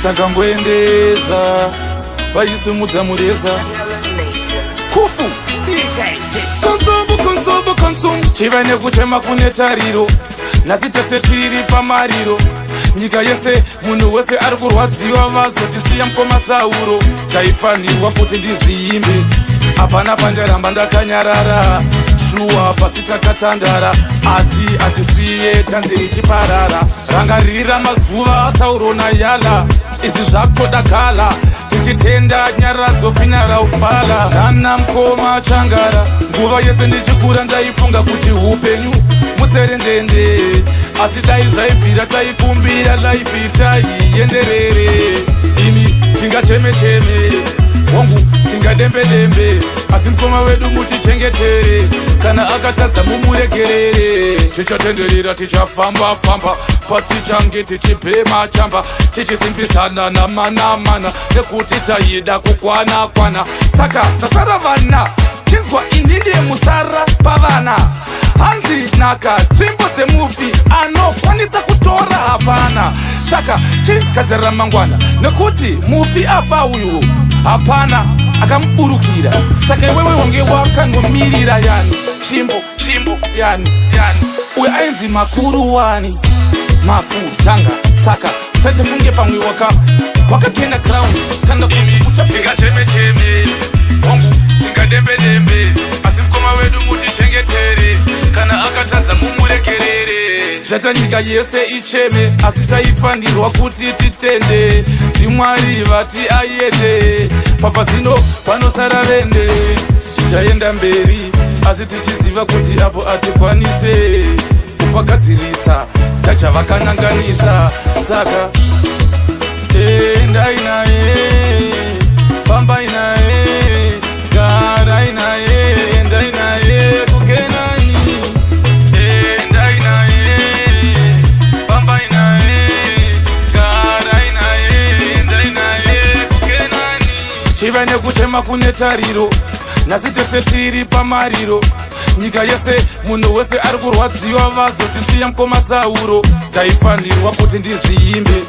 Saka ngoendeza vaisimudza mureza kufu Konsumbu, konsumbu, konsumbu. Chiva nekuchema kune tariro. Nhasi tese tiri pamariro. Nyika yese, munhu wese ari kurwadziwa vazotisiya mukoma Sauro. Taifanirwa kuti ndizviimbe. Hapana pandaramba ndakanyarara. Shuwa pasi takatandara, asi hatisiye tanzi richiparara. Rangarira mazuva aSauro naYala, izvi zvakutoda gala. Tichitenda Nyaradzo funeral parlour. Nana mukoma Changara, nguva yese ndichikura ndaifunga kuti upenyu mutserendende, asi dai zvaibvira taikumbira life taienderere. Imi tingacheme-cheme, hongu tingadembe-dembe, asi mukoma wedu mutichengetere, kana akatadza mumuregerere. Tichatenderera, tichafamba-famba, patichange tichibhema chamba, tichisimbisana namanamana, nekuti taida kukwana-kwana. Saka tasara vana, chinzwa, ini ndiye musara pavana. Hanzi nhaka tsvimbo dzemufi, anokwanisa kutora hapana. Saka chigadzirira mangwana, nekuti mufi afa uyu, hapana akamuburukira. Saka iwewe wange wakangomirira yani tsvimbo, tsvimbo yani yani uyo ainzi makuru wani mafutanga. Saka saite kunge pamwe wakachena crown kana tingacheme-cheme, hongu tingadembe-dembe, asi mukoma wedu mutichengetere, kana akatadza mumuregerere. Zvaita nyika yese icheme, asi taifanirwa kuti titende ndimwari vati aende pabva zino panosara vende. Tichaenda mberi, asi tichiziva kuti apo hatikwanise kupagadzirisa tachavakanyonganisa. Saka endai naye, fambai naye, garai naye, endai naye kuKenani. Endai naye, fambai naye, garai naye, endai naye kuKenani. Chiva nekuchema kune tariro. Nhasi tese tiri pamariro. Nyika yese, munhu wese ari kurwadziwa vazotisiya mukoma Sauro. Taifanirwa kuti ndizviimbe.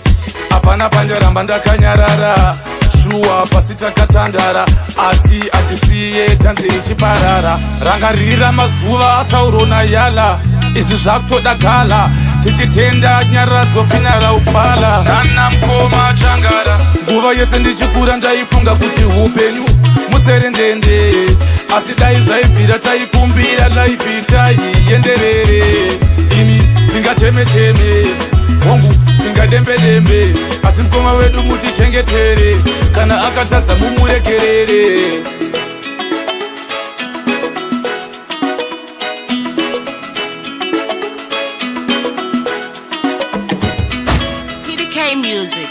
Hapana pandaramba ndakanyarara. Shuwa pasi takatandara, asi hatisiye tanzi richiparara. Rangarira mazuva aSauro naYala, izvi zvakutoda gala. Tichitenda Nyaradzo funeral parlour. Nana mukoma Changara, nguva yese ndichikura ndaifunga kuti upenyu mutserendende, asi dai zvaibvira taikumbira life taienderere. Imi tingacheme-cheme, hongu tingadembe-dembe, asi mukoma wedu mutichengetere, kana akatadza mumuregerere. PDK Music.